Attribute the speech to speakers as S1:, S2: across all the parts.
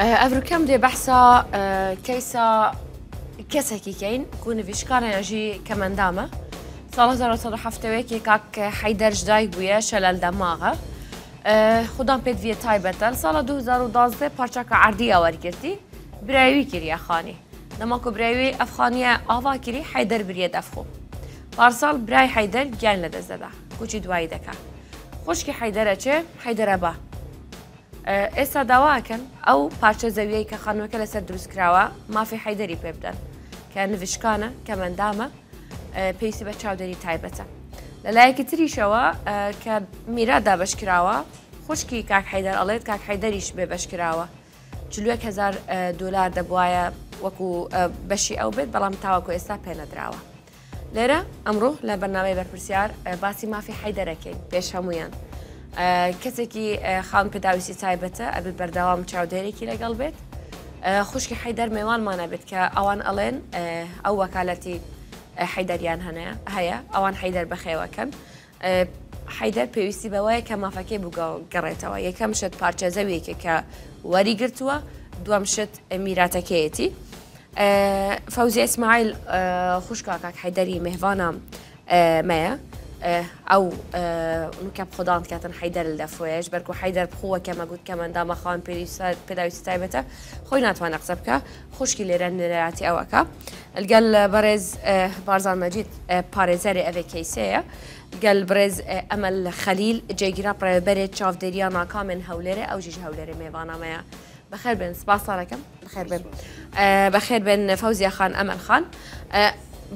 S1: ئەڤروکەم دێ بەحسا کەیسا کەسێکی کەین کو نڤیشکارە یاژی کەمەندامە ساڵ 1970 کاک حەیدەر ژدایک بووە شەلەل دەماغە خودان پێدڤیە تایبەتە ساڵە 2012 پارچەکە عەردیە وەرگرتی براوی کریە خانی دەما کو براوی ئەفخانیە ئاوا کری حەیدەر بریە دەفخۆ پارساڵ برای حەیدەر گیان لەدەست دەدا کوچی دوایی دەکا خوشکی حەیدەرە چێ حەیدەرە بە ئێستا داوا ئەکەن ئەو پارچە زەویەی کە خانووەکە لەسەر دروست کراوە مافی حەیدەری پێ بدەن کە نڤشکانە کەمەندامە پێویستی بە چاودێری تایبەتە. لەلایەکی تریشەوە کە میرات دابەش کراوە خوشکی کاک حەیدەر ئەڵێت کاک حەیدەریش بێ بەش کراوە 41 هزار دلار دەبواە وەکو بەشی ئەو بێت بەڵام تاوەکو ئێستا پێنەدراوە. لێرە ئەمڕۆ لە بەرنامەی بەرپرسیار باسی مافی حەیدەرەکەین پێش هەمویان. کەسێکی خاوەن پێداویستی تایبەتە ئەبێت بەردەوام چاودێرێکی لەگەڵ بێت. خوشکی حەیدەر مێوانمانە بێت کە ئەوان ئەڵێن ئەو وەکالەتی حەیدەریان هەنەیە هەیە ئەوان حەیدەر بەخێوەکەن. حەیدەر پێویستی بەوەیە کە مافەکەی بگەڕێتەوە یەکەم شت پارچە زەویەکە کە وەری گرتووە دووەم شت میراتەکەیەتی. فەوزیە ئیسماعیل خوشکا کاک حەیدەری مێهڤانا مەیە ئەو نوکە خودان کاتن حەیدەر لە فۆیەش بەرکو حەیدەر بخووە کە مەگوت کە مەندامە خاوەن پێداویستی تایبەتە خۆی ناتوانێت قسە بکە خوشکی لێرە نوێنەراتی ئەوەکە لەگەل بەڕێز بارزان مەجید پارێزەری ئەvê کەیسەیە گەل بڕێز ئەمەل خەلیل جێگیرا بەڕێوەبەرێ چاودێرییا ناکامێن هەولێرێ ئەو ژیژ هەولێرێ مێڤانامەیە بەخێر بێن سپاسانەکەم بەخێر بێن بەخێر بێن فەوزیە خان ئەمەل خان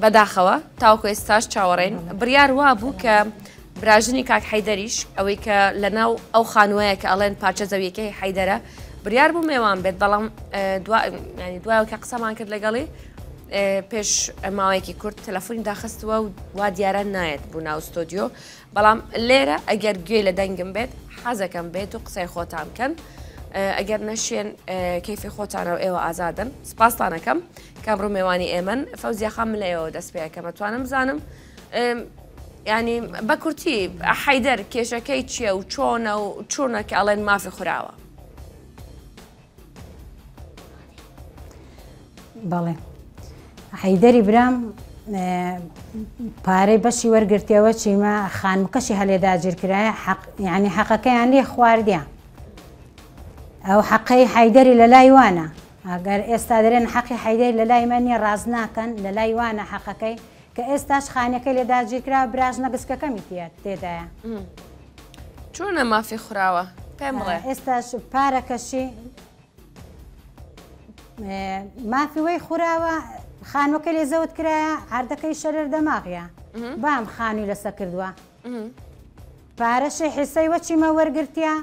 S1: بەداخەوە تاوەکو ئێستاش چاوەڕێن بڕیار وا بوو کە براژنی کاک حەیدەریش ئەوەی کە لەناو ئەو خانووەیە کە ئەڵێن پارچە زەویەکەی حەیدەرە بڕیار بوو مێوان بێت بەڵام دوایەوە کە قسەمان کرد لەگەڵی پێش ماوەیەکی کورت تەلەفۆنی داخستووە و وا دیارە نایەت بوو ناو ستۆدیۆ بەڵام لێرە ئەگەر گوێی لە دەنگم بێت حەزەکەم بێت و قسەی خۆتان بکەن ئەگەر نەشێن کەیفی خۆتانە و ئێوە ئازادن سپاستانەکەم کە ئەمڕۆ مێوانی ئێمەن فەوزیە خان من لە ئێوە دەست پێەکەم ئەتوانم بزانم ینی بە کورتی حەیدەر کێشەکەی چییە و چۆنە و چۆنە کە ئەڵێن مافی خوراوە
S2: بەڵێ حەیدەری برام پارەی بەشی وەرگرتەوە چیمە خانمکەشی هەلێ داگیرکرایە حەق یعنی حەقەکەیان لێ خواردیان ئەو حەقەی حەیدەری لە لای وانە ئەگەر ئێستا دەرێن حەقی حەیدەری لە لای من نیە ڕاست ناکەن لە لای وانە حەقەکەی کە ئێستاش خانەکەی لێ داگیرکرا براژنە گچکەکەمی تێدایە.
S1: چۆنە مافی خوراوە پێم بڵێ.
S2: ئێستاش پارەکەشی مافی وەی خوراوە خانوەکە لێ زەوت کرایە عردەکەی شەرەر دەماغە بام خانووی لەسە کردووە پارەشی حیسەی وەچیمە وەرگرتیە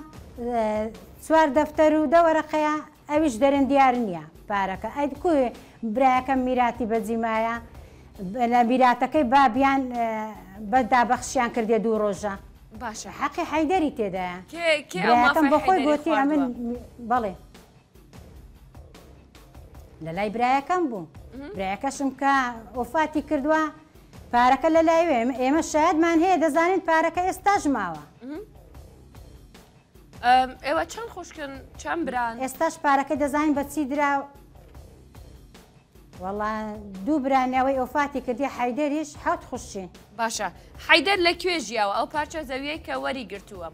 S2: چوار دەفتەر و دە وەرەقەیە ئەویش دەرێن دیار نییە پارەکە ئەی کوێ برایەکەم میراتی بەجیمایە لە میراتەکەی بابیان بە دابەخشیان کردێ دوو ڕۆژە
S1: باشە
S2: حەقی حەیدەری تێدایە
S1: کێ کێ ئەو
S2: برایەکەم
S1: مافەی
S2: بەخۆی
S1: حەیدەری
S2: گۆتی ئەمن
S1: خواردووە؟
S2: بەڵێ لە لای برایەکەم بوو برایەکەشم کە وەفاتی کردووە پارەکە لە لای وێ ئێمە شایەدمان هەیە دەزانین پارەکە ئێستاش ماوە.
S1: ئێوە چەند خوشکن چەند بران؟
S2: ئێستاش پارەکەی دەزانین بە چی درا وەڵا دوو برا نەوەی ئۆفاتی کردی حەیدەریش حەوت خوشکین.
S1: باشە حەیدەر لە کوێ ژیاوە ئەو پارچە زەویەی کە وەری گرتووە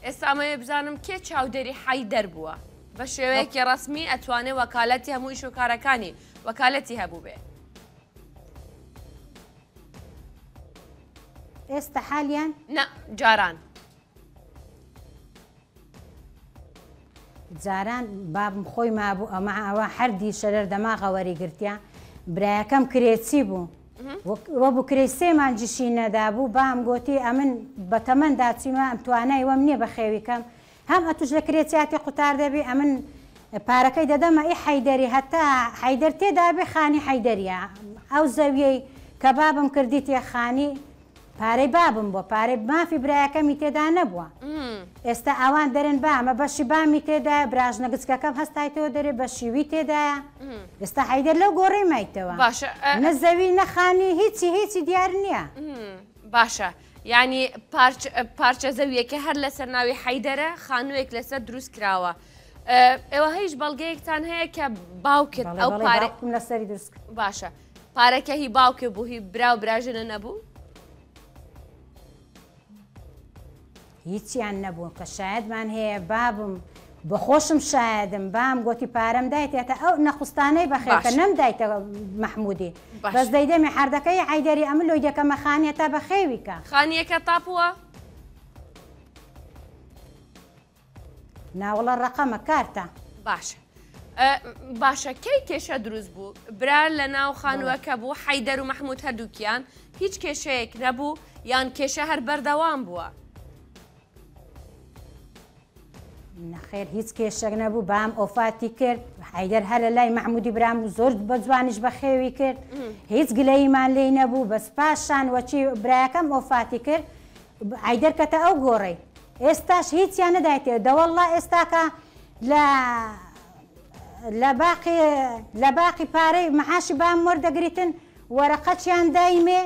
S1: ئێستا ئەمەوێ بزانم کێ چاودێری حەیدەر بووە بە شێوەیەکی ڕەسمی ئەتوانێ وەکالەتی هەموو ئیش و کارەکانی وەکالەتی هەبووبێ.
S2: ئێستا حالیان؟
S1: نا جاران.
S2: جاران بابم خۆی مابوو ئەمە ئەوە حەردی شەرەر دەماغە وەری گرتیە برایەکەم کرێچی بوو وەبوو کرێی سێ مانگیشی نەدابوو بام گۆتی ئەمن بە تەمەن داچیمە ئەم توانای وەم نییە بەخێوی کەم هەم ئەتوش لە کرێچیاتی قوتار دەبی ئەمن پارەکەی دەدەمە ئی حەیدەری هەتا حەیدەر تێدابێ خانی حەیدەریە ئەو زەویەی کە بابم کردیتیە خانی پارەی بابم بوە پارەی مافی برایەکەمی تێدا نەبوە ئێستا ئەوان دەرێن با ئەمە بەشی بامی تێدایە براژنە گچکەکەم هەستایتەوە دەرێ بەشی وی تێدایە ئێستا حەیدەر لەو گۆڕەی مایتەوە
S1: باشە
S2: نە زەوی نە خانی هیچی هیچی دیار نییە.
S1: باشە یانی پارچە پارچە زەویەکە هەر لەسەر ناوی حەیدەرە خانووێک لەسەر دروست کراوە. ئێوە هیچ بەڵگەیەکتان هەیە کە باوکت ئەو پارە
S2: لەسەری دروست
S1: باشە پارەکە هی باوکێ بوو هی برا و براژنە نەبوو؟
S2: هیچیان نەبوو کە شایەدمان هەیە بابم بە خۆشم شایەدم بام گۆتی پارەم دایتێتە ئەو نەخوستانەی بەخێر کە نەم دایتە مەحمودی بەس دەیدەمی حەردەکەی عەیدەری ئەمن لۆی دەکەمە خانیە تا بەخێوی کە.
S1: خانیەکە تاپووە؟
S2: ناوەڵا ڕەقەمە کارتە.
S1: باشە باشە کەی کێشە دروست بوو برا لە ناو خانووەکە بوو حەیدەر و مەحمود هەردووکیان هیچ کێشەیەک نەبوو یان کێشە هەر بەردەوام بووە؟
S2: نەخێر هیچ کێشەک نەبوو بام ئۆفاتی کرد حەیدەر هەر لە لای مەحمودی برام بوو زۆر بە جوانیش بەخێوی کرد هیچ گلەییمان لێی نەبوو بەس پاشان وەچی برایەکەم ئۆفاتی کرد حەیدەر کەتە ئەو گۆڕەی ئێستاش هیچیان نەدایتێ دەوەڵڵا ئێستاکە لە لە باقی لە باقی پارەی معاشی بام وەردەگریتن وەرەقەچیان دایمێ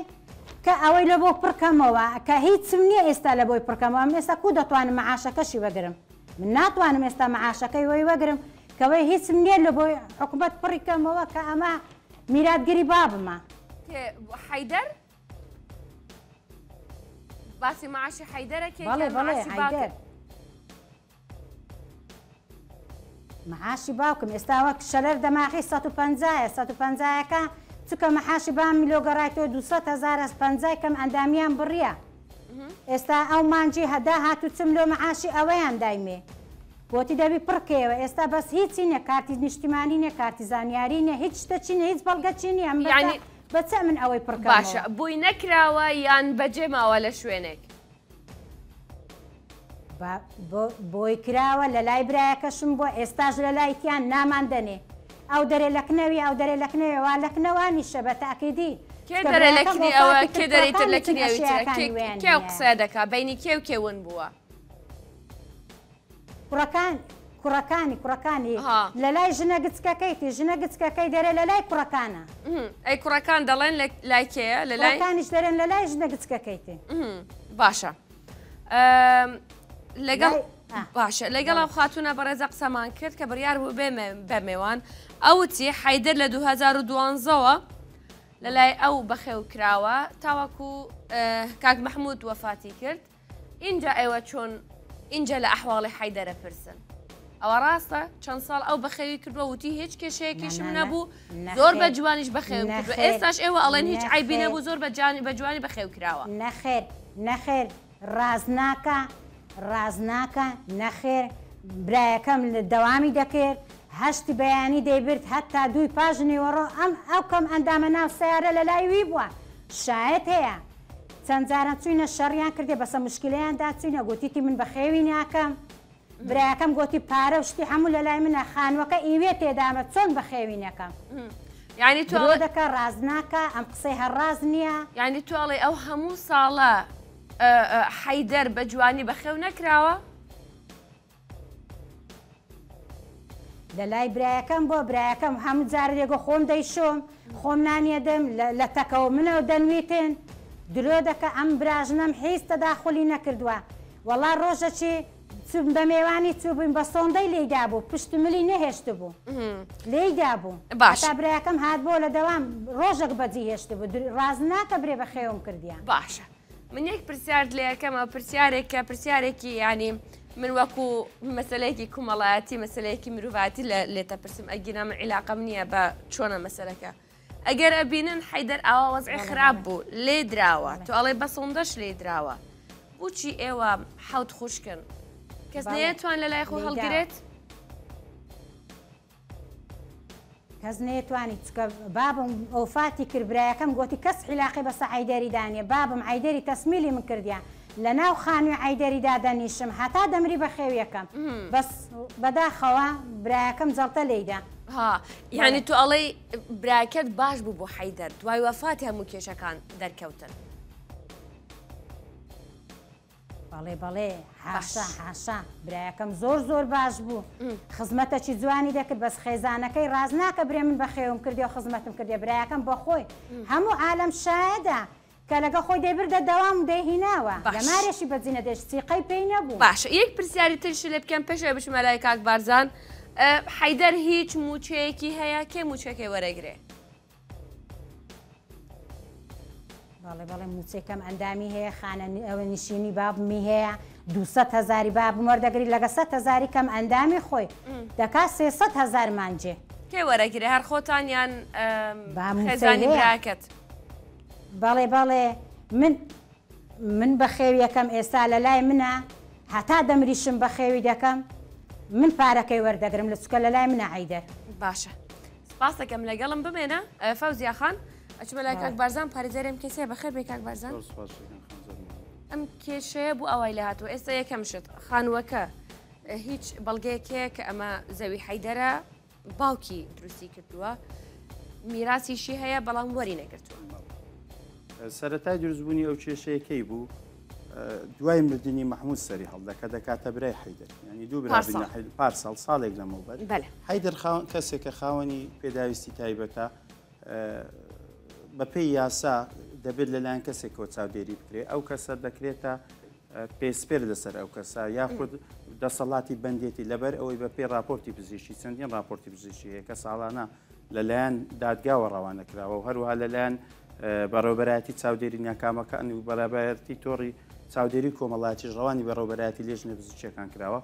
S2: کە ئەوەی لە بۆ پڕکەمەوە کە هیچم نییە ئێستا لە بۆی پڕکەمەوە من ئێستا کو دەتوانم معاشەکەشی وەگرم من ناتوانم ئێستا معاشەکەی وەی وەگرم کەوەی هیچم نییە لە بۆی حکومەت پڕی کەمەوە کە ئەمە میراتگری بابمە.
S1: حەیدەر باسی معاشی حەیدەرە کەی
S2: بەڵێ بەڵێ حەیدەر معاشی باوکم ئێستا وەک شەلەر دەماغی 150 یە 150 یەکە چکە محاشی بام لۆ گەڕایتەوە 200 هەزار ئەس پەنجای کەم ئەندامیان بڕیە ئێستا ئەو مانجی هەدا هاتوو چم لۆ معاشی ئەوەیان دایمێ گۆتی دەبی پڕکەیەوە ئێستا بەس هیچی نیە کارتی نیشتیمانی نیە کارتی زانیاری نیە هیچ شتەچی نیە هیچ بەڵگەچی نیە ئەم
S1: یانی
S2: بە چ من ئەوەی پڕکەمەوە
S1: باشە بۆی نەکراوە یان بەجێ ماوە لە شوێنێک؟
S2: بۆی کراوە لەلای برایەکەشم بوە ئێستاش لەلای تیان نامان دەنێ ئەو دەرێ لەکنەوی ئەو دەرێ لەکنەوێ وا لەکنەوانیشە بە تاکیدی
S1: کێ
S2: چکە
S1: دەرێ
S2: برایەکەم
S1: لەکنی ئەوە
S2: وەفاتی
S1: کێ
S2: کرد
S1: دەرێ تر
S2: کوڕەکانی چون
S1: لەکنی ئەوی ترە کێ
S2: ئەشیاکانی ویان
S1: کێ ئەو
S2: هینایە
S1: قسەیە دەکا بەینی کێ و کێ ون بووە؟
S2: کوڕەکان کوڕەکانی کوڕەکانی
S1: ها.
S2: لەلای ژنە گچکەکەیتی ژنە گچکەکەی دەرێ لەلای کوڕەکانە.
S1: ئەی کوڕەکان دەڵێن لە لای کێیە لەلای
S2: کوڕەکانیش دەرێن لەلای ژنە گچکەکەیتی.
S1: باشە لەگەڵ باشە لەگەڵ ئەو خاتونە بەڕێزە قسەمان کرد کە بڕیار بوو بێ بە مێوان ئەوتی حەیدەر لە 2012ەوە لەلای ئەو بەخێو کراوە تاوەکو کاک مححمود وەفاتی کرد ئینجا ئێوە چۆن ئینجا لە ئەحواڵی حەیدەرە پرسن ئەوە ڕاستە چەند ساڵ ئەو بەخێوی کردووە وتی هیچ کێشەیەکیشم نەبوو زۆر بە جوانیش بەخێوم کردووە ئێستاش ئێوە ئەڵێن هیچ عەیبی نەبوو زۆر بە جانی بە جوانی بەخێو کراوە.
S2: نەخێر نەخێر ڕاست ناکا ڕاست ناکا نەخێر برایەکەم لە دەوامی دەکرد هەشتی بەیانی دەیبرد هەتا دووی پاش نیوەڕۆ ئەم ئەو کەم ئەندامە ناو سەیارە لەلای وی بووە شایەت هەیە چەند جاران چوینە شەڕیان کردێ بەسە موشکیلەیان دا چوینە گۆتیتی من بەخێوی ناکەم برایەکەم گۆتی پارە و شتی هەموو لەلای منە خانوەکە ئیوێ تێدامە چۆن بەخێوی نەکەم
S1: یانی تۆ
S2: درۆ دەکا ڕاست ناکا ئەم قسەی هەر ڕاست نییە.
S1: یانی تۆ ئەڵێی ئەو هەموو ساڵە حەیدەر بە جوانی بەخێو نەکراوە؟
S2: لە لای برایەکەم بۆ برایەکەم هەموو جار دێگۆ خۆم دەیشۆم خۆم نانیە دەم لە تەکەوە منەوە دەنویتن درۆ دەکا ئەم براژنەم حیز تەداخولی نەکردوە وەڵا ڕۆژەکی چوم بە مێوانی چوبوین بە سۆندەی لێی دابوو پشت ملی نەهێشتبوو لێی دابوو
S1: باش
S2: هەتا برایەکەم هاتبۆوە لە دەوام ڕۆژەک بەجی هێشتبوو ڕاز ناکە برێ بەخێوم کردیە.
S1: باشە من یەک پرسیارت لێ ئەکەم ئەو پرسیارێک کە پرسیارێکی یانی من وەکو مەسەلەیەکی کومەڵایەتی مەسەلەیەکی مرۆڤایەتی لە لێتە پرسم ئەگینا من عیلاقەم نییە بە چۆنە مەسەلەکە ئەگەر ئەبینن حەیدەر ئاوا وەزعی خراپ بوو لێ دراوە تۆ ئەڵێ بە سۆندەش لێ دراوە بۆچی ئێوە حەوت خوشکن کەس نەیەتوان لە لای خۆ هەڵگرێت؟
S2: کەس نەیەتوانی چکە بابم ئۆفاتی کرد برایەکەم گۆتی کەس عیلاقەی بەسە عەیدەری دانیە بابم عەیدەری تەسمیلی من کردیە لەناو خانوی عەیدەری دادەنیشم هەتا دەمری بەخێویەکەم بەس بەداخەوە برایەکەم جەڵتە لێیدا.
S1: ها یانی تۆ ئەڵێی براکەت باش بوو بۆ حەیدەر دوای وەفاتی هەموو کێشەکان دەرکەوتن.
S2: بەڵێ بەڵێ حاشا حاشا برایەکەم زۆر زۆر باش بوو خزمەتەکی جوانی دەکرد بەس خێزانەکەی ڕاز ناکە برێ من بەخێوم کردی و خزمەتم کردی برایەکەم بەخۆی هەموو عالەم شایەدە. کە لەگە خۆی دەیبردە دەوام و دەیهیناوە لە مارێشی بەجی نەدەشت سیقەی پێی نەبوو.
S1: باشە یەک پرسیاری ترش لێ بکەم پێش ئەوەی بچمە لای کاک بارزان حەیدەر هیچ مووچەیەکی هەیە کێ مووچەکەی وەرەگرێ؟
S2: بەڵێ بەڵێ مووچەی کەم ئەندامی هەیە خانە ئەوە نشینی بابمی هەیە 200 هەزاری بابم وەردەگری لەگە 100 هەزاری کەم ئەندامی خۆی دەکا 300 هەزار مانجێ.
S1: کێ وەرەگرێ هەر خۆتان یان خێزانی براکەت؟
S2: بەڵێ بەڵێ من من بەخێویەکەم ئێستا لەلای منە هەتا دەمریشم بەخێوی دەکەم من پارەکەی وەردەگرم لە چکە لەلای منە عیدەر.
S1: باشە سپاس دەکەم لەگەڵم بمێنە فەوزیا خان ئەچمە لای کاک بارزان پارێزەری ئەم کێسەیە بەخێر بێ کاک بارزان. ئەم کێشەیە بۆ ئەوای لێ هاتووە ئێستا یەکەم شت خانووەکە هیچ بەڵگەیەک هەیە کە ئەمە زەوی حەیدەرە باوکی دروستی کردووە میراسیشی هەیە بەڵام وەری نەگرتووە.
S3: سەرەتای دروستبوونی ئەو کێشەیە کەی بوو؟ دوای مردنی مەحمود سەری هەڵدەکە دەکاتە برای حەیدەر ینی دوو برا پارساڵ ساڵێک لەمەوبەر حەیدەر خاوەن کەسێکە خاوەنی پێداویستی تایبەتە بەپێی یاسا دەبێت لەلایەن کەسێکەوە چاودێری بکرێت ئەو کەسە دەکرێتە پێسپێر لەسەر ئەو کەسە یاخود دەسەڵاتی بەندێتی لەبەر ئەوەی بە پێی راپۆرتی پزیشکی چەندین راپۆرتی پزیشکی هەیە کە ساڵانە لەلایەن دادگاوە ڕەوانە کراوە و هەروەها لەلایەن بەڕێوەبەرایەتی چاودێری ناکامەکان و بەڕێوەبەرایەتی تۆڕی چاودێری کۆمەڵایەتیش ڕەوانی بەڕێوەبەرایەتی لێژنە پزیشکیەکان کراوە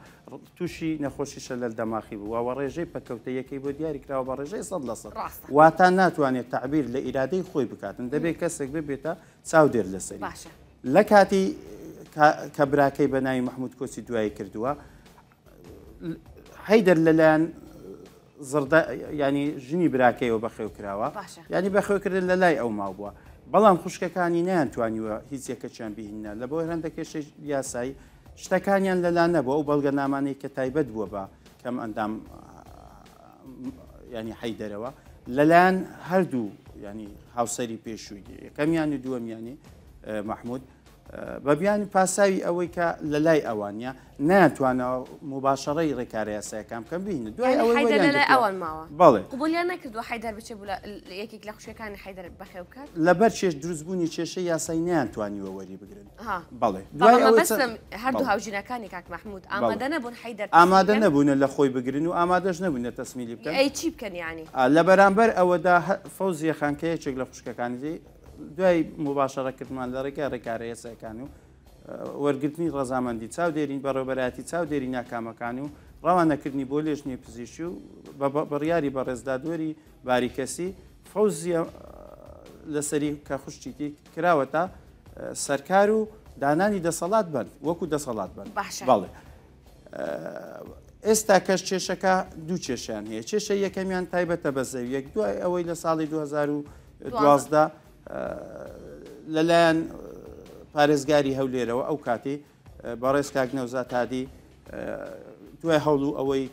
S3: تووشی نەخۆشی شەلەل دەماخی بووە و ڕێژەی پەککەوتەیەکەی بۆ دیاری کراوە بە ڕێژەی 100%. واتا ناتوانێت تەعبیر لە ئیرادەی خۆی بکاتن دەبێت کەسێک ببێتە چاودێر لەسەری.
S1: باشە.
S3: لە کاتی کە براکەی بە ناوی مەحمود کۆچی دوایی کردووە حەیدەر لەلایەن زڕدە ینی ژنی براکەیەوە بەخێو کراوە ینی بەخێوکردن لە لای ئەو ماو بووە بەڵام خوشکەکانی نیان توانیوە هیچ یەکەچیان بهینە لە بۆ هەندە کێشەی یاسایی شتەکانیان لەلا نەبوو ئەو بەڵگە نامانەی کە تایبەت بووە بە کەم ئەندام ینی حەیدەرەوە لەلایەن هەردوو ینی هاوسەری پێشووی یەکەمیان و دووەمیانی مەحمود بە بیانی پاساوی ئەوەی کە لە لای ئەوانە ناتوانەوە مباشەڕەی ڕێکارە یاسایەکان بکەن بینە دوای ئەوەی
S1: حەیدەر لە لای ئەوان ماوە
S3: بەڵێ
S1: قبولیان نەکردووە حەیدەر بچێ بۆ یەکێک لە خوشکەکانی حەیدەر بەخێو بکات
S3: لەبەر چێش دروستبوونی کێشەی یاسایی نەیانتوانیوە وەری بگرن بەڵێ
S1: دوای ئەوەی مەبەستم هەردوو هاوژینەکانی کاک مەحمود ئامادە نەبوون حەیدەر
S3: ئامادە نەبوونە لە خۆی بگرن و ئامادەش نەبوونە تەسمیلی بکەن
S1: ئەی چی بکەن یانی
S3: لە بەرامبەر ئەوەدا فەوزیە خان کە یەکێک لە خوشکەکانی دوای موباشەڕەکردمان لە ڕێگای ڕێکارە یاسایەکان و وەرگرتنی ڕەزامەندی چاودێری بەڕێوەبەرایەتی چاودێری ناکامەکان و ڕەوانەکردنی بۆ لێژنەی پزیشکی و بە بڕیاری بەڕێز دادوەری باری کەسی فەوزیە لەسەری کە خوشکیتی کراوەتە سەرکار و دانانی دەسەڵات بەند وەکو دەسەڵات بەند
S1: باشە
S3: بەڵێ ئێستا کەش کێشەکە دوو کێشیان هەیە کێشە یەکەمیان تایبەتە بە زەویەک دوای ئەوەی لە ساڵی 2012 لەلایەن پارێزگاری هەولێرەوە ئەو کاتی بەڕێز کاک نەوزاد هادی دوای هەوڵ و ئەوەی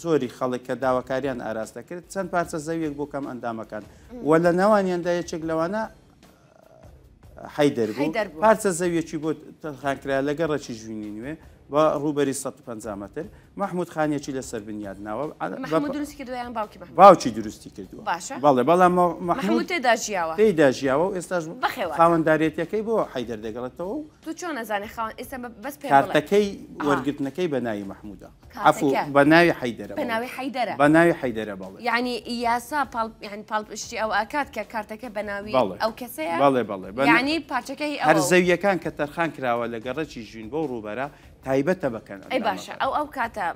S3: زۆری خەڵک کە داواکاریان ئاراستە کرد چەند پارچە زەویەک بۆ کەم ئەندامەکان و لە ناوانیاندا یەکێک لەوانە حەیدەر بوو پارچە زەویەکی بۆ تەرخان کرا لە گەڕەکی ژوینی نوێ بە ڕووبەری 150 مەتر مەحمود خانیەکی لەسەر بنیاد ناوە
S1: مەحمود دروستی کردووە یان باوکی مەحمود
S3: باوکی دروستی کردووە
S1: باشە
S3: بەڵێ بەڵام
S1: مەحمود تێدا ژیاوە
S3: تێدا ژیاوە و ئێستاش
S1: بەخێوە
S3: خاوەندارێتیەکەی بۆ حەیدەر دەگەڕێتەوە و
S1: تۆ چۆن ئەزانی خاوەن ئێستا بەس پێم بڵێ
S3: کارتەکەی وەرگرتنەکەی بە ناوی مەحمودە عەفو بە ناوی حەیدەرە
S1: بە ناوی حەیدەرە
S3: بە ناوی حەیدەرە بەڵێ
S1: یعنی یاسا پاڵ یعنی پاڵپشتی ئەو ئەکات کە کارتەکە بە ناوی ئەو کەسەیە
S3: بەڵێ بەڵێ
S1: یعنی پارچەکە هی
S3: هەر زەویەکان کە تەرخان کراوە لە گەڕەکی ژوین بەو ڕووبەرە تایبەتە بە کەن
S1: ئەی باشە ئەو ئەو کاتە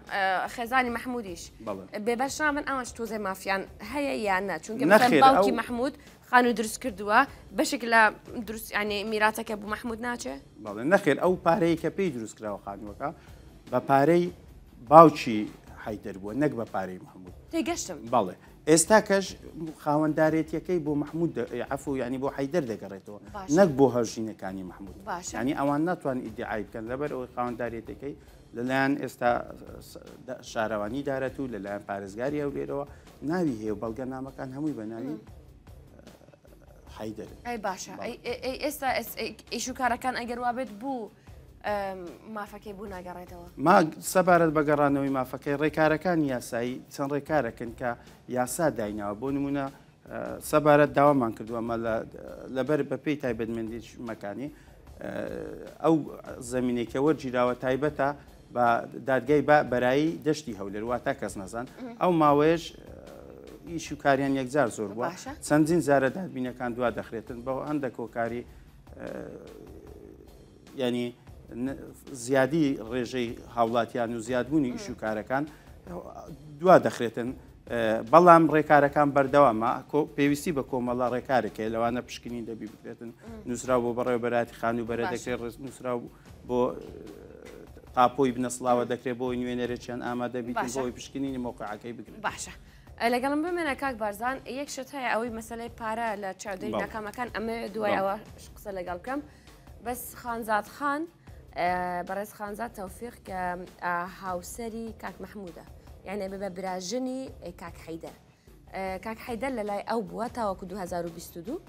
S1: خێزانی مەحمودیش بێبەش نابن ئەوانش تۆزێ مافیان هەیە یان نا چونکە باوکی مەحمود خانوو دروست کردووە بەشێک لە دروست ینی میراتەکە بۆ مەحمود ناچێ؟
S3: بەڵێ نەخێر ئەو پارەی کە پێی دروست کراوە خانووەکە بە پارەی باوکی حەیدەر بووە نەک بە پارەی مەحمود.
S1: تێگەشتم.
S3: بەڵێ ئێستا کەش خاوەندارێتیەکەی بۆ مەحمود عەفو ینی بۆ حەیدەر دەگەڕێتەوە نەک بۆ هاوژینەکانی مەحمود ینی ئەوان ناتوان ئیدعای بکەن لەبەر ئەوەی خاوەندارێتەکەی لەلایەن ئێستا شارەوانی دارەت و لەلایەن پارێزگاری هەولێرەوە ناوی هەیە و بەڵگەنامەکان هەمووی بە ناوی حەیدەرن.
S1: ئەی باشە ئەی ئێستا ئیش و کارەکان ئەگەر وابێت بوو مافەکەی بوو ناگەڕێتەوە؟
S3: ما سەبارەت بە گەڕانەوەی مافەکەی ڕێکارەکانی یاسایی چەند ڕێکارەکن کە یاسا دایناوە بۆ نمونە سەبارەت داوامان کردووە ئەمە لەبەر بەپێی تایبەتمەندی مەکانی ئەو زمینەی کە وەرگیراوە تایبەتە بە دادگای بە بەرایی دەشتی هەولێر واتە کەس نەزان ئەو ماوەیەش ئیش و کاریان یەکجار زۆر بووە چەندین جارە دادبینەکان دوا دەخرێتن بە هەندێک هۆکاری یانی زیادی ڕێژەی هاوڵاتیان و زیادبوونی ئیش و کارەکان دوا دەخرێتن بەڵام ڕێکارەکان بەردەوامە پێویستی بە کۆمەڵە ڕێکارێک هەیە لەوانە پشکنین دەبی بکرێتن نووسراو بۆ بەڕێوەبەراتی خانووبەرە دەکرێت ڕێز نووسراو بۆ تاپۆی بنەسڵاوە دەکرێت بۆی نوێنەرێکیان ئامادە بیتن بۆی پشکنینی مەوقعەکەی بگرن.
S1: باشە لەگەڵم بمێنە کاک بارزان یەک شت هەیە ئەوەی مەسلەی پارە لە چاودێری ناکامەکان ئەمە دوای ئەوە قسە لەگەڵ بکەم بەس خانزاد خان بەڕێز خانزاد تەوفیق کە هاوسەری کاک مەحموودە یعنی بە براژنی کاک حەیدەر کاک حەیدەر لە لای ئەو بووە تاوەکو 2022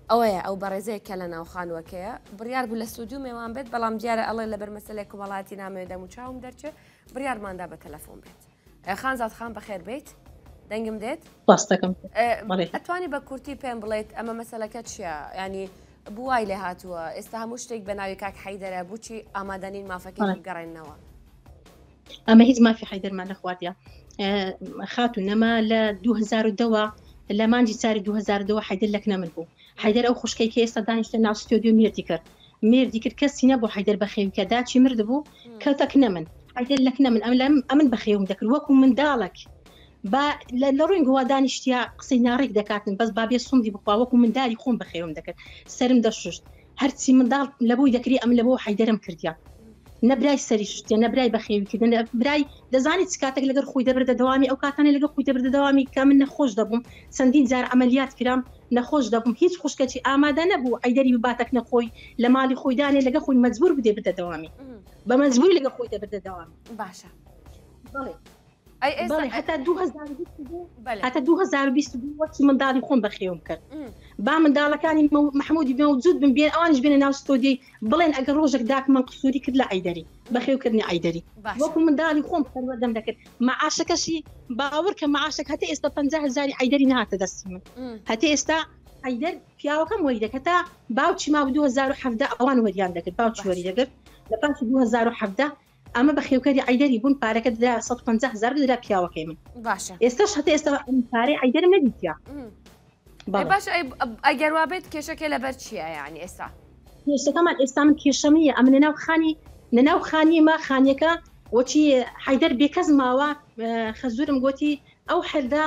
S1: ئەوەیە ئەو بەڕێزەیە کە لە ناو خانووەکەیە بڕیار بوو لە ستۆدیۆ مێوان بێت بەڵام دیارە ئەڵێ لەبەر مەسەلەی کۆمەڵایەتی نامەوێت دەم و چاوم دەرچێ بڕیارماندا بە تەلەفۆن بێت خانزاد خان بەخێر بیت دەنگم دێت
S4: ڕاستەکەم
S1: ئەتوانی بە کورتی پێم بڵێت ئەمە مەسەلەکە چییە ینی بوای لێ هاتووە ئێستا هەموو شتێک بە ناوی کاک حیدەرە بچی ئامادەنین مافەکەی بگەڕێنەوە
S4: ئەمە هیچ مافی حیدەرمان نەخواردە خاتو نەما لە 2010 لە مانجی چاری 2010 حیدەر لەکنە من بوو حیدەر ئەو خوشکەی کە ئێستا دانیشتە ناو ستۆدیۆ مێردی کرد مێردی کرد کەسی نەبوو حیدەر بەخێوی کە داچی مردبوو کەوتە کنە من حیدەر لەکنە من ئەم لەم ئەمن بەخێوم دەکرد وەکو منداڵک با لە ڕووی گووا دانیشتیا قسەی ناڕێک دەکاتن بەس با بێ سوندی بخوا وەکو منداری خۆم بەخێوم دەکرد سرم دەشوشت هەرچی منداڵ لەبۆی دەکری ئەم لەبۆ حەیدەرم کردیا نە برای سەری شتیە نە برای بەخێوی کردن نە برای دەزانی چ کاتێک لەگەر خۆی دەبردە دەوامی ئەو کاتانە لەگەڵ خۆی دەبردە دەوامی کە من نەخۆش دەبووم چەندین جار عەمەلیات کرام نەخۆش دەبووم هیچ خوشکەکی ئامادە نەبوو عەیدەری بباتەک نەخۆی لە ماڵی خۆی دانێ لەگە خۆی مەجبور بدێ بردە دەوامی بە مەجبوری لەگە خۆی دەبردە دەوامی
S1: باشە
S4: بەڵێ بەڵێ هەتا 2022 هەتا 2022 وەکی منداڵی خۆم بەخێوم کرد با منداڵەکانی محمودی مەوجود بن بێن ئەوانش بێنە ناو ستۆدیۆی بڵێن ئەگەر ڕۆژێک داک من قسووری کرد لە عیدەری بەخێوکردنی عیدەری وەکو منداڵی خۆم پەروەردەم دەکرد معاشەکەشی باوەڕ کە معاشەک هەتا ئێستا 50 هزاری عیدەری نهاتە دەستی من هەتا ئێستا عیدەر پیاوەکەم وەری دەکرد تا باوکی ما 2017 ئەوان وەریان دەکرد باوکی وەری دەکرد لە پاش 2017 ئەمە بەخێوکەری عەیدەری بوون پارەکە درا 150 هەزار درا پیاوەکەی من
S1: باشە
S4: ئێستاش هەتا ئێستا ئەم پارەی عەیدەرم نەدیتە
S1: بەڵێ. باش ئەگەر وا بێت کێشەکە لەبەر چییە یعنی ئێستا
S4: کێشەکەمان ئێستا من کێشەم نییە ئەمن لەناو خانی لەناو خانیمە خانیەکە وەچی حەیدەر بێکەس ماوە خەزورم گۆتی ئەو حەردە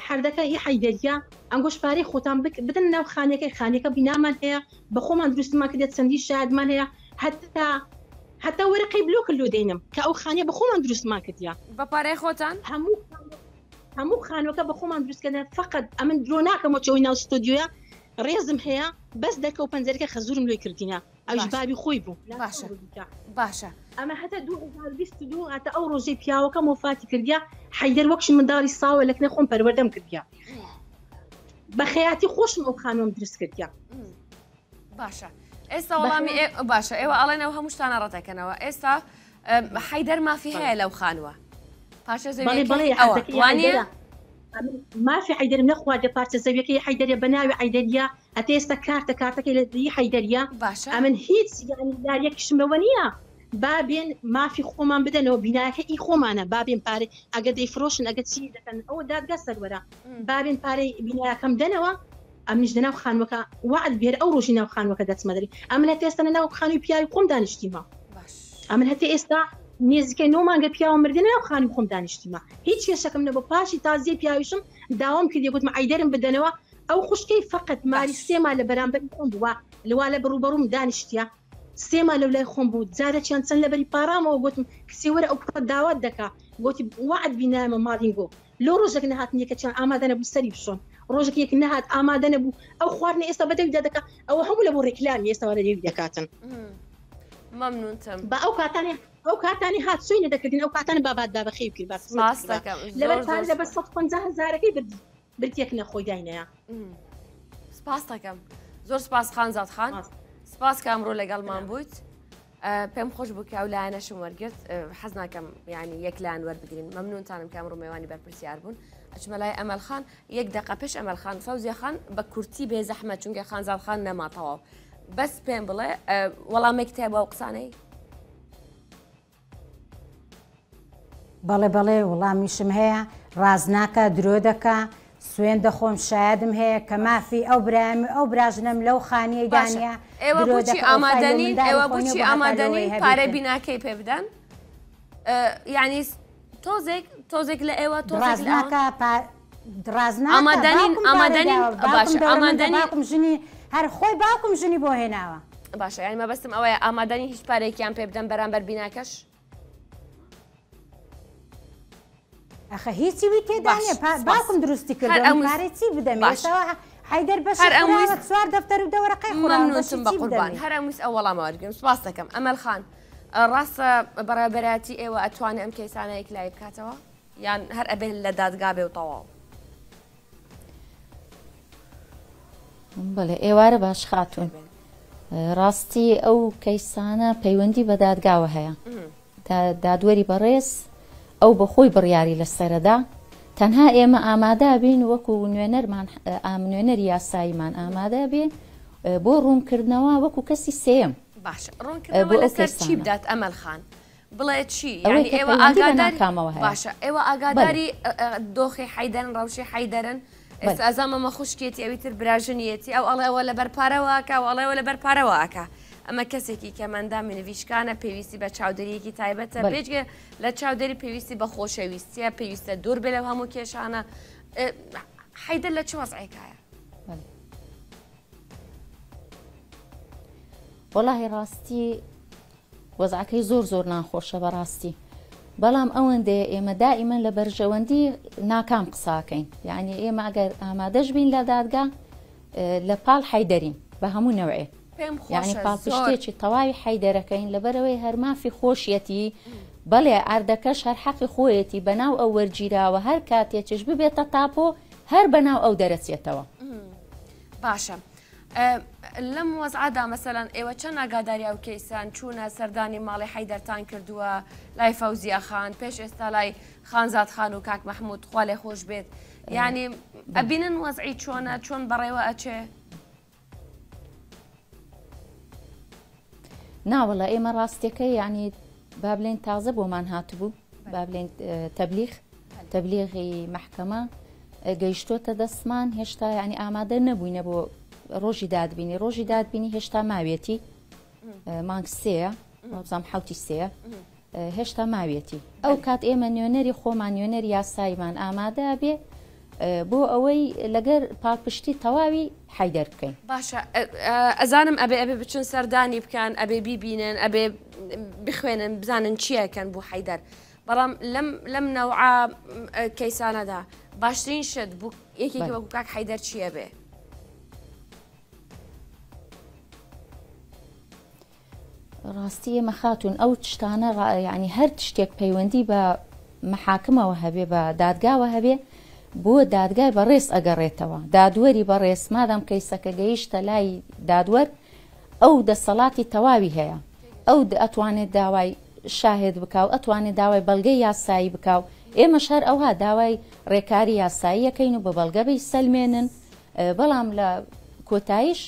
S4: حەردەکە هی حەیدەریە ئەنگۆش پارەی خۆتان بدەن ناو خانیەکەی خانیەکە بینامان هەیە بە خۆمان دروستمان کردێت چەندی شاهدمان هەیە هەتا هەتا وەرەقەی بلۆک لۆ دەینم کە ئەو خانیە بە خۆمان دروستمان کردیە.
S1: بە پارەی خۆتان؟
S4: هەموو هەموو خانوەکە بە خۆمان دروست کردە فقط ئەمن درۆ ناکەم وەچەوەی ناو ستۆدیۆیە ڕێزم هەیە بەس دەرکە و پەنجەرەکە خەزورم لۆی کردینە ئەویش بابی خۆی بوو.
S1: باشە باشە.
S4: ئەمە هەتا 2022 هەتا ئەو ڕۆژەی پیاوەکەم وەفاتی کردیە حەیدەر وەکشی منداڵی ساوە لەکنە خۆم پەروەردەم کردیە بە خەیاتی خۆشم ئەو خانوەم دروست کردیە.
S1: باشە ئێستا وەڵامی باشە ئێوە ئەڵێن ئەو هەموو شتانە ڕەتەکەنەوە ئێستا حەیدەر مافی هەیە لەو خانووە پارچە زەویەکەی ئەوە وانییە؟
S4: مافی حەیدەرم نەخواردە پارچە زەویەکەی حەیدەرە بە ناوی حەیدەریە هەتا ئێستا کارتە کارتەکەی لە دی حەیدەریە
S1: باشە
S4: ئەمن هیچ یعنی لاریەکیشم بەوە نییە با بێن مافی خۆمان بدەنەوە بینایەکە ئی خۆمانە با بێن پارەی ئەگەر دەیفرۆشن ئەگەر چی دەکەن ئەوە دادگا سەروەرە با بێن پارەی بینایەکەم دەنەوە ئەمنیش لەناو خانوەکە وەعد بێر ئەو ڕۆژی ناو خانوەکە دەچمە دەری ئەمن هەتا ئێستا لەناو خانوی پیاوی خۆم دانیشتیمە ئەمن هەتا ئێستا نێزیکەی نۆ مانگە پیاوە مردن ناو خانوی خۆم دانیشتیمە هیچ کێشەکەم نەبوو پاشی تازیە پیاویشم داوام کردی گوتم عیدەرم بدەنەوە ئەو خوشکەی فقط ماری سێما لە بەرامبەر خۆم بووە لەوا لە بڕوبەڕوم دانیشتیە سێما لەو لای خۆم بوو جارێکیان چەند لەبەری پارامەوە گوتم کچێ وەرە ئەو کوڕە داوات دەکا گوتی وەعد بی نایەمە ماڵینگۆ لۆ ڕۆژێک نەهاتن یەکەکیان ئامادە نەبوو سەری بشۆن ڕۆژێک یەک نەهات ئامادە نەبوو ئەو خواردنە ئێستا بەدەویدا دەکا ئەوە هەموو لە بۆ ڕێکلامی ئێستا لە دەوی دەکاتن
S1: مەمنونتم
S4: بە ئەو کاتانی ئەو کاتانی هات سوی نەدەکردین ئەو کاتانی بابات با بەخێو کرد با
S1: سپاس دەکەم
S4: لەبەر پارە لەبەر 150 هەزارەکەی بردی بردیەک نەخۆی داینەیە
S1: سپاس دەکەم زۆر سپاس خانزاد خان سپاس کە ئەمڕۆ لەگەڵمان بوویت. پێم خۆش بوو کە ئەو لایەنەشم وەرگرت حەز ناکەم یعنی یەک لایەن وەربگرین مەمنونتانم کە ئەمڕۆ مێوانی بەرپرسیار بوون ئەچمە لای ئەمەل خان یەک دەقە پێش ئەمەل خان فەوزیە خان بە کورتی بێ زەحمەت چونکە خانزاد خان نەما تەواو بەس پێم بڵێ وەڵامێک تیا بۆ ئەو قسانەی
S2: بەڵێ بەڵێ وڵامیشم هەیە ڕاست ناکا درۆ دەکا سوێند دەخۆم شایەدم هەیە کە مافی ئەو برایم و ئەو براژنەم لەو خانیەی
S1: باشە
S2: دانیە
S1: ئێوە
S2: درۆ
S1: بۆچی
S2: دەکا وەفای لۆ
S1: ئامادەنین
S2: منداڵی
S1: ئێوە
S2: خۆی نیە
S1: بۆچی
S2: بۆ هەتا
S1: ئامادەنین
S2: لۆوەی
S1: پارەی
S2: هەبێتن.
S1: بیناکەی پێ بدەن یعنی تۆزێک تۆزێک لە ئێوە تۆزێک
S2: ڕاست
S1: لە ئەوان
S2: ناکا پا ڕاست ناکا
S1: ئامادەنین
S2: باوکم پارەی
S1: ئامادەنین
S2: داوە باوکم
S1: باشە
S2: دەوڵەمەندە
S1: ئامادەنین
S2: باوکم ژنی هەر خۆی باوکم ژنی بۆ هێناوە.
S1: باشە یعنی مەبەستم ئەوەیە ئامادەنین هیچ پارەیەکیان پێ بدەن بەرامبەر بیناکەش؟
S2: ئەخە هیچی وی تێدا
S1: باش
S2: نیە
S1: سپاس
S2: باوکم دروستی
S1: هەر
S2: کردووە من
S1: ئەم
S2: پارەی چی بدەمێ
S1: باش
S2: ئێستا حەیدەر بەشی
S1: هەر ئەم
S2: خوراوە
S1: ویست
S2: چوار دەفتەر و دە وەرەقەی خوراوە بەشی
S1: مەمنونتم بە
S2: چی
S1: قوربان
S2: بدەمێ
S1: هەر ئەم ویست ئەو وەڵامە وەرگرم سپاس دەکەم ئەمەل خان ڕاستە بەڕێوەبەرایەتی ئێوە ئەتوانێ ئەم کەیسانە یەکلایی بکاتەوە یان هەر ئەبێ لە دادگا بێ و تەواو؟
S5: بەڵێ ئێوارە باش خاتوون ڕاستی ئەو کەیسانە پەیوەندی بە دادگاوە هەیە دادوەری بەڕێز ئەو بەخۆی بڕیاری لەسەرەدا تەنها ئێمە ئامادە بین وەکو نوێنەرمان ئام نوێنەری یاساییمان ئامادە بین بۆ ڕوونکردنەوە وەکو کەسی سێیەم
S1: باشە
S5: بۆ
S1: ڕوونکردنەوە
S5: ئەو
S1: لەسەر چی
S5: کەیسانە.
S1: بدات ئەمەل خان بڵێ چی
S5: ئەوەی
S1: یعنی
S5: کە
S1: ئێوە
S5: پەیوەندی بە
S1: ئاگاداری
S5: ناکامەوە هەیە.
S1: باشە ئێوە
S5: بەڵێ.
S1: ئاگاداری دۆخی حەیدەرن ڕەوشی حەیدەرن
S5: بەڵێ.
S1: ئێستا ئەزانم ئەمە خوشکێتی ئەوی تر براژنیەتی ئەو ئەڵێ ئەوە لەبەر پارەوە ئەکا ئەو ئەڵێ ئەوە لەبەر پارەوە ئەکا ئەمە کەسێکی کەمئەندامی نڤیشکانە پێویستی بە چاودێرییەکی تایبەتە
S5: بەڵێ.
S1: بێجگە لە چاودێری پێویستی بە خۆشەویستیە پێویستە دوور بێ لەو هەموو کێشانە حەیدەر لە چ وەزعێکایە؟
S5: بەڵێ. وەڵاهی ڕاستی وەزعەکەی زۆر زۆر ناخۆشە بەڕاستی بەڵام ئەوەندەیە ئێمە دائیمەن لە بەرژەوەندی ناکام قساکەین یعنی ئێمە ئەگەر ئامادەش بین لە دادگا لە پاڵ حەیدەرین بە هەموو نەوعێ
S1: پێم
S5: یعنی
S1: خۆشە زۆر
S5: پاڵپشتێکی تەواوی حەیدەرەکەین لەبەرەوەی هەر مافی خۆشیەتی بەڵێ عەردەکەش هەر حەقی خۆیەتی بەناو ئەو وەرگیراوە هەر کاتێکیش ببێتە تاپۆ هەر بەناو ئەو دەرەچێتەوە.
S1: باشە لەم وەزعەدا مەسەلەن ئێوە چەند ئاگاداری ئەو کەیسان چوونە سەردانی ماڵی حەیدەرتان کردووە لای فەوزیە خان پێش ئێستا لای خانزاد خان و کاک مەحمود خوا لێ خۆش بێت یعنی ئەبینن وەزعی چۆنە چۆن بەڕێوە ئەچێ؟
S5: ناوەڵا ئێمە ڕاستیەکە یعنی با بلێن تازە بۆمان هاتبوو با بلێن تەبلیغ تەبلیغی مەحکەمە گەیشتۆتە دەستمان هێشتا یعنی ئامادە نەبووینە بۆ ڕۆژی دادبینی ڕۆژی دادبینی هێشتا ماویەتی مانگ سێیە وابزانم حوتی سێیە هێشتا ماویەتی ئەو کات ئێمە نوێنەری خۆمان نوێنەری یاساییمان ئامادە بێ بۆ ئەوەی لەگەر پاڵپشتی تەواوی حەیدەر بکەین.
S1: باشە ئەزانم ئەبێ ئەبێ بچن سەردانی بکەن ئەبێ بیبینن ئەبێ بخوێنن بزانن چیەکەن بۆ حەیدەر بەڵام لەم لەم نەوعە کەیسانەدا باشترین شت بوو یەکێکی وەکو کاک حەیدەر چییە بێ؟
S5: ڕاستی ئێمە خاتوون ئەو شتانە یعنی هەر شتێک پەیوەندی بە محاکمەوە هەبێ بە دادگاوە هەبێ بۆ دادگای بەڕێز ئەگەڕێتەوە دادوەری بەڕێز مادام کەیسەکە گەیشتە لای دادوەر ئەو دەسەڵاتی تەواوی هەیە ئەو ئەتوانێت داوای شاهێد بکا و ئەتوانێت داوای بەڵگەی یاسایی بکا و ئێمەش هەر ئەوها داوای ڕێکاری یاساییەکەین و بە بەڵگە بیسەلمێنن بەڵام لە کۆتاییش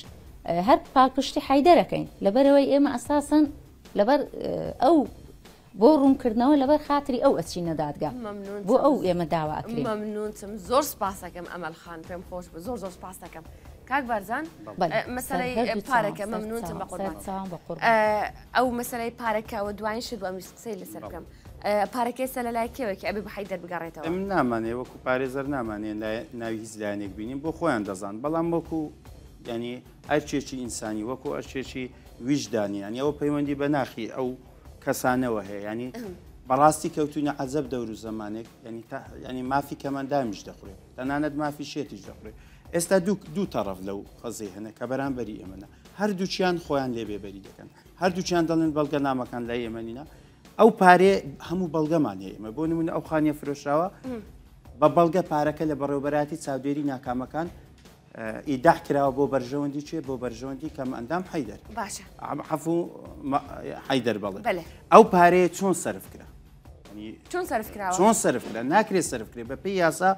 S5: هەر پاڵپشتی حەیدەرەکەین لەبەرئەوەی ئێمە ئەساسەن لەبەر ئەو بۆ ڕوونکردنەوە لەبەر خاتری ئەو ئەچینە دادگا بۆ ئەو ئێمە داوا ئەکرێین.
S1: مەمنونتم زۆر سپاسەکەم ئەمەل خان پێم خۆش بوو زۆر زۆر سپاس دەکەم کاک بارزان مەسەلەی پارەکە مەمنونتم بە قوربان ئەو مەسەلەی پارەکە ئەوە دواین شت بوو ئەمویست قسەی لەسەر بکەم پارەکە ئێستا لە لای کێوە کە ئەبێ بە حەیدەر بگەڕێتەوە؟
S3: ئێمە نامانێ وەکو پارێزەر نامانێ ناوی هیچ لایەنێک بینین بۆ خۆیان دەزان بەڵام وەکو ینی ئەرکێکی ئینسانی وەکو ئەرکێکی ویژدانی ینی ئەوە پەیوەندی بە ناخی ئەو کەسانەوە هەیە ینی بەڕاستی کەوتوینە عەجەب دەور و زەمانێک ینی ینی مافی کەمەندامیش دەخورێت تەنانەت مافی شێتیش دەخورێت ئێستا دوو دوو تەڕەف لەو قەزیە هەنە کە بەرامبەری ئێمەە هەردووچیان خۆیان لێ بێبەری دەکەن هەردووچیان دەڵێن بەڵگەنامەکان لای ئێمە نینە ئەو پارێ هەموو بەڵگەمان هەیە ئێمە بۆ نمونە ئەو خانیە فرۆشراوە بە بەڵگە پارەکە لە بەڕێوبەراتی چاودێری ناکامەکان ئیداع کراوە بۆ بەرژەوەندی چێ بۆ بەرژەوەندی کەم ئەندام حەیدەر
S1: باشە
S3: عەفو حەیدەر بەڵێ ئەو پارەیە چۆن سەرف کرا
S1: چۆن سەرف کراوە
S3: چۆن سەرف کرا ناکرێت سەرف کرێ بە پێی یاسا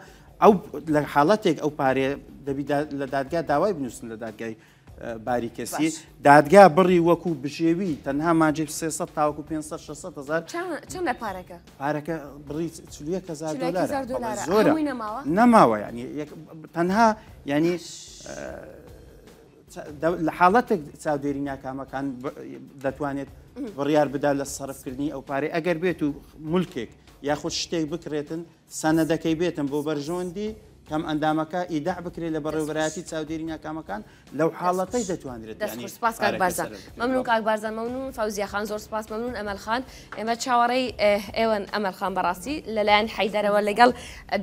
S3: ئەو لە حاڵەتێک ئەو پارەیە دەبی لە دادگا داوای بنووسن لە دادگای باری کەسی دادگا بڕی وەکو بژێوی تەنها ماجێک 300 تاوەکو 500 600 هزار
S1: چەند لە پارەکە
S3: پارەکە بڕی 41 هزار دلار زۆر نەماوە ینی تەنها ینی لە حاڵەتێک چاودێری ناکامەکان دەتوانێت بڕیار بدا لە سەرفکردنی ئەو پارەی ئەگەر بێت و مولکێک یاخود شتێک بکرێتن سەنەدەکەی بێتن بۆ بەرژەوەندی کەم ئەندامەکە ئیداع بکرێت لە بەڕێوەبەرایەتی چاودێری ناکامەکان لەو حاڵەتەی دەتوانرێت
S1: دەست خۆش سپاس کاک بارزان مەمنون کاک بارزان مەمنون فەوزیە خان زۆر سپاس مەمنون ئەمەل خان ئێمە چاوەڕێی ئێوەن ئەمەل خان بەڕاستی لەلایەن حەیدەرەوە لەگەڵ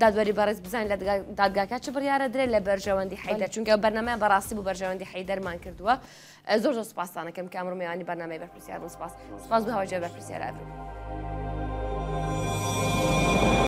S1: دادوەری بەڕێز بزانین لە دادگاکە چ بڕیارە درێت لە بەرژەوەندی حەیدەر چونکە بەرنامەیان بەڕاستی بۆ بەرژەوەندی حەیدەرمان کردووە زۆر زۆر سپاستانەکەم کە ئەمڕۆ میوانی بەرنامەی بەرپرسیار بوون سپاس سپاس بۆ هاوجێ بەرپرسیار ئەبروو.